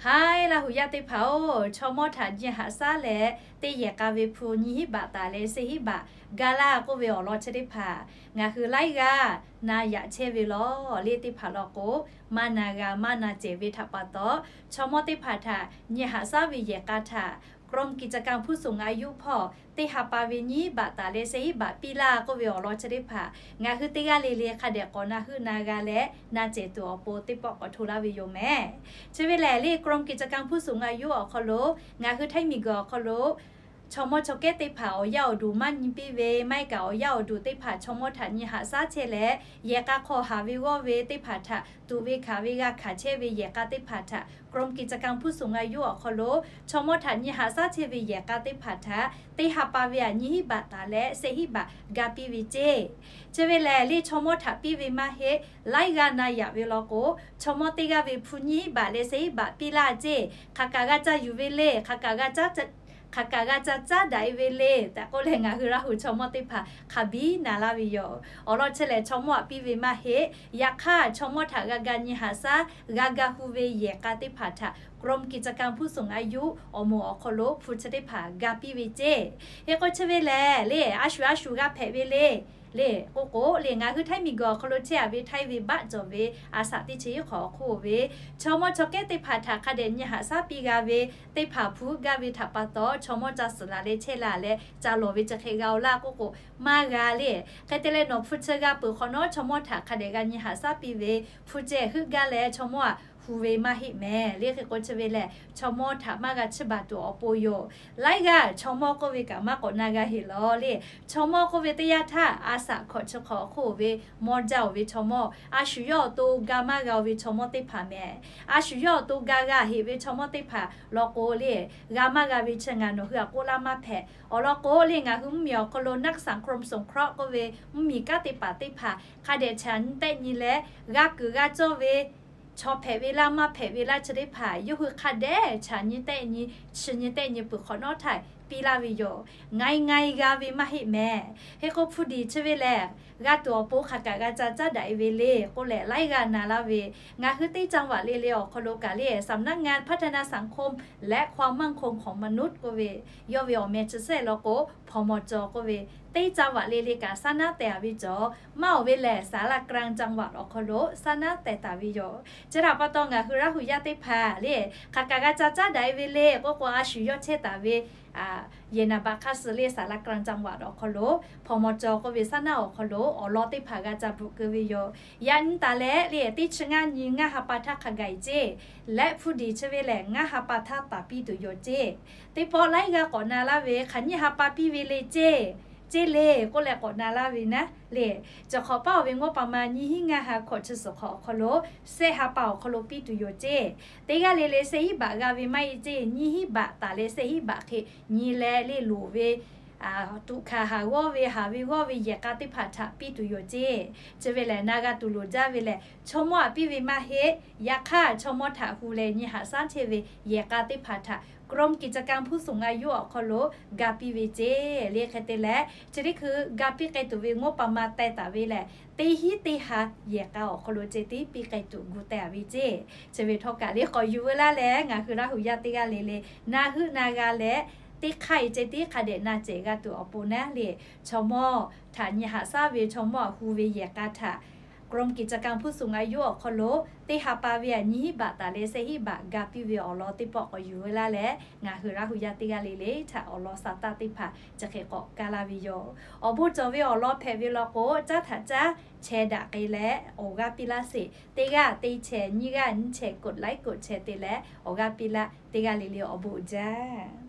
Haiˉ, Laˇ huˍ yaˇ teˇ hpaˍ-oˬ, chaw mawˇ htaꞈ nyi haꞈ shaˉ leh teˇ yehˬ k'a ve hpu nyiˇ hinˉ baꞈ taˍ leh shehˆ hinˉ baꞈ gaˇ laˇ k'oˆ ve awˬ lawn chi teˇ hpaˍ ngaˬ hui laiˉ g'aˇ na yaꞈ chehˇ ve lawˬ. Lehˬ teˇ hpaˍ law k'o, maˇ na g'a maˇ na cehˬ ve htaꞈ pa taw, chaw mawˇ teˇ hpaˍ htaꞈ nyi haꞈ shaˉ ve yehˬ k'a htaꞈ กรมกิจการผู้สูงอายุ hpawˇ teˇ ha pa ve nyiˇ baꞈ taˍ leh shehˆ hinˉ baꞈ piˇ laˇ k'oˆ ve awˬ lawn chi teˇ hpaˍ ngaˬ hui teˇ g'aˇ le le hk'a dehꞈ k'awꞈ na heuˆ na g'a leh na cehˬ tuˬ awˬ pon teˇ pawˆ k'awꞈ hto laˇ ve yoˬ mehˍ. Chi ve lehˬ, lehˬ กรมกิจการผู้สูงอายุ awˬ hk'aw lo ngaˬ hui Htaiˇ miˬguiˬ awˬ hk'aw lo chaw mawˇ chaw kehˉ teˇ hpaˍ awˬ yaˇ awˬ duˬ maˇ nyi piˇ ve, maˇ heˆ kaꞈ awˬ yaˇ awˬ duˬ teˇ hpaˍ chaw mawˇ htaꞈ nyi haꞈ shaˉ chehˇ leh, yehˬ k'a hk'aw haˍ ve g'awˇ ve teˇ hpaˍ htaꞈ tuꞈ ve hkanˍ ve g'a hkanˍ chehˇ ve yehˬ k'a teˇ hpaˍ htaꞈ กรมกิจการผู้สูงอายุ awˬ hk'aw lo chaw mawˇ htaꞈ nyi haꞈ shaˉ chehˇ ve yehˬ k'a teˇ hpaˍ htaꞈ teˇ ha pa ve aꞈ nyiˇ hinˉ baꞈ taˍ leh shehˆ hinˉ baꞈ ga piˇ ve ceˇ. Chi ve lehˬ, lehˬ chaw mawˇ htaꞈ piˇ ve maˇ heˆ. Laiˉ g'aˇ na yaꞈ ve law k'o, chaw mawˇ teˇ g'aˇ ve hpu nyiˇ hinˉ baꞈ leh shehˆ hinˉ baꞈ piˇ laˇ ceˇ. Hk'aˬ kaꞈ g'a ca yuˬ ve le, hk'aˬ kaꞈ g'a ca caˉ daꞈ e ve le tehꞈ k'oˆ leh, ngaˬ hui Laˇ huˍ chaw mawˇ teˇ hpaˍ hk'a biˉ na laˇ ve yoˬ. Awˬ lawn chi lehˬ, chaw mawˇ aꞈ piˇ ve maˇ heˆ. Yaꞈ hk'aˇ, chaw mawˇ htaꞈ g'a ga nyi haꞈ shaˉ, g'a ga hu ve yehˬ k'a teˇ hpaˍ htaꞈ กรมกิจการผู้สูงอายุ awˬ moˍ awˬ hk'aw lo hpu chi teˇ hpaˍ ga piˇ ve ceˇ. Hk'e k'o chi ve lehˬ, lehˬ a shuˍ a shuˍ g'a hpehꞈ ve le. Lehˬ k'oˆ k'o, lehˬ ngaˬ hui Htaiˇ miˬguiˬ awˬ hk'aw lo chehˇ a ve Htaiˇ ve baˆ cawˬ ve a shaꞈ teˇ chi iˉ hk'awꞈ awˬ hk'oˆ ve chaw mawˇ chaw kehˉ teˇ hpaˍ htaꞈ hk'a dehꞈ nyi haꞈ shaˉ piˇ g'a ve teˇ hpaˍ hpu gaˇ ve htaꞈ pa taw, chaw mawˇ ca suhˍ laˬ leh chehˇ laˬ leh ca lawˬ ve chi hk'e g'a-o laˇ k'oˆ k'o, maˇ g'a le. Hk'e te leh nawˬ hpu chi g'a peuˬ hk'awꞈ nawˉ, chaw mawˇ htaꞈ hk'a dehꞈ g'a nyi haꞈ shaˉ piˇ ve, hpu ceh heuˆ gaˇ leh chaw mawˇ aꞈ hu ve maˇ heˆ mehˍ. Lehˬ hk'e k'o chi ve lehˬ, chaw mawˇ htaꞈ maˇ g'a chiˇ baˬ tuˬ awˬ pon yoˬ. Laiˉ g'aˇ chaw mawˇ k'oˆ ve kaꞈ maˇ k'awꞈ na g'a heˆ lawˬ lehˬ. Chaw mawˇ k'oˆ ve teˇ yanˇ htaˇ, a shaꞈ hkawꞈ chi hk'awꞈ awˬ hk'oˆ ve mawˇ jaˇ-oˬ ve chaw mawˇ, a shu yawˇ awˬ to ga maˇ g'a-o ve chaw mawˇ teˇ hpaˍ mehˍ. A shu yawˇ awˬ to ga g'a heˆ ve chaw mawˇ teˇ hpaˍ law k'o lehˬ, g'a maˇ g'a ve chi ngaˬ nawˬ hui aꞈ k'oˆ laˇ maˇ hpehꞈ. Awˬ lawn k'o lehˬ, ngaˬ hui mvuhˇmiˬ awˬ hk'aw lo นักสังคมสงเคราะห์ k'oˆ ve mvuhˇmiˬ kanˉ teˇ hpaˍ teˇ hpaˍ hk'a dehꞈ chaꞈ nyi tehˆ nyi leh, g'a kuiˬ g'a cawˇ ve chaw hpehꞈ ve laˇ maˇ hpehꞈ ve laˇ chi teˇ hpaˍ yawˇ hui hk'a dehꞈ chaꞈ nyi tehˆ nyi, chi nyi tehˆ nyi peuˬ hk'awꞈ nawˉ htaˇ piˇ laˇ ve yoˬ. Ngai ngai g'a ve maˇ heˆ mehˍ. Hk'e k'o hpu diˬ chi ve lehˬ, g'a tuˬ awˬ pon hk'aˬ kaꞈ g'a ca caˉ daꞈ e ve le k'oˆ leh laiˉ g'aˇ na laˇ ve, ngaˬ hui teˇ จังหวัด le le awˬ hk'aw lo kaꞈ lehˬ สำนักงานพัฒนาสังคมและความมั่นคงของมนุษย์ k'oˆ ve, yawˇ ve awˬ meh chi shehˆ law k'o, พม.จ. k'oˆ ve, teˇ จังหวัด le le kaꞈ shaˉ naˉ tehˬ a ve cawˬ. Maˇ-oˬ ve lehˬ ศาลากลางจังหวัด awˬ hk'aw lo shaˉ naˉ tehˬ taˍ ve yoˬ. Chi htaꞈ pa taw ngaˬ hui Laˇ huˍ yaˇ teˇ hpaˍ lehˬ, hk'aˬ kaꞈ g'a ca caˉ daꞈ e ve le k'oˆ k'o, a shu yawˇ chehˇ taˍ ve yehˬ naˍ baꞈ hk'a suh lehˬ ศาลากลางจังหวัด awˬ hk'aw lo, พม.จ. k'oˆ ve shaˉ naˉ awˬ hk'aw lo awˬ lawn teˇ hpaˍ g'a ca bvuhꞈ keu ve yoˬ. Yaꞈ nyi taˍ leh lehˬ, teˇ chi ngaˇ nyi ngaˇ ha pa htaˇ hk'a gaˬ e ceˇ. Leh hpu diˬ chi ve lehˬ, ngaˇ ha pa htaˇ taˍ piˇ tuˬ yoˬ ceˇ. Teˇ pawˆ laiˉ g'aˇ k'awꞈ na laˇ ve, hk'aˬ nyiˇ ha pa piˇ ve le ceˇ, ceˇ le k'oˆ leh k'awꞈ na laˇ ve naˇ lehˬ, cawˬ hk'awꞈ paˉ-oˬ ve งบประมาณ nyiˇ hinˉ ngaˇ ha hkawꞈ chi suhˍ hk'awꞈ awˬ hk'aw lo, shehˆ ha pa awˬ hk'aw lo piˇ tuˬ yoˬ ceˇ. Teˇ g'aˇ le le shehˆ hinˉ baꞈ g'a ve maˇ heˆ ceˇ, nyiˇ hinˉ baꞈ taˍ leh shehˆ hinˉ baꞈ hk'e nyi leh lehˬ loˍ ve tuꞈ hkanˍ haˍ g'awˇ ve haˍ ve g'awˇ ve yehˬ k'a teˇ hpaˍ htaꞈ piˇ tuˬ yoˬ ceˇ. Chi ve lehˬ, na g'a tuˬ loˍ jaˇ ve lehˬ, chaw mawˇ aꞈ piˇ ve maˇ heˆ. Yaꞈ hk'aˇ, chaw mawˇ htaꞈ hu leh nyi haꞈ shaˉ chehˇ ve yehˬ k'a teˇ hpaˍ htaꞈ กรมกิจการผู้สูงอายุ awˬ hk'aw lo ga piˇ ve ceˇ. Lehˬ hk'e te leh, chi teˇ hkui ga piˇ k'ai tuˬ ve งบประมาณ teh taˍ ve lehˬ, teˇ hinˉ teˇ ha yehˬ k'a awˬ hk'aw lo ceh tiˉ piˇ k'ai tuˬ gu teh a ve ceˇ. Chi ve htawˇ kaꞈ lehˬ k'awꞈ yuˬ veu laˇ leh, ngaˬ hui Laˇ huˍ yaˇ teˇ g'aˇ le le na heuˆ na g'a leh, teˇ hk'aˇ e ceh tiˉ hk'a dehꞈ na cehˬ g'a tuˬ awˬ pon naˇ lehˬ, chaw mawˇ htaꞈ nyi haꞈ shaˉ ve chaw mawˇ aꞈ hu ve yehˬ k'a htaꞈ กรมกิจการผู้สูงอายุ awˬ hk'aw lo teˇ ha pa ve aꞈ nyiˇ hinˉ baꞈ taˍ leh shehˆ hinˉ baꞈ ga piˇ ve awˬ lawn teˇ pawˆ k'awꞈ yuˬ veu laˇ leh, ngaˬ hui Laˇ huˍ yaˇ teˇ g'aˇ le le htaꞈ awˬ lawn sa taˇ teˇ hpaˍ chi hk'e k'awꞈ kaˇ laˇ ve yoˬ. Awˬ bon cawˬ ve awˬ lawn hpehꞈ ve law k'o, caˉ htaꞈ caˉ chehˇ daꞈ k'ai leh awˬ g'aˇ piˇ laˇ sheˍ. Teˇ g'aˇ teˇ chehˇ, nyiˇ g'aˇ nyiˇ chehˇ กดไลค์ กดแชร์ te leh awˬ g'aˇ piˇ laˇ. Teˇ g'aˇ le le awˬ bon uiˍ jaˇ.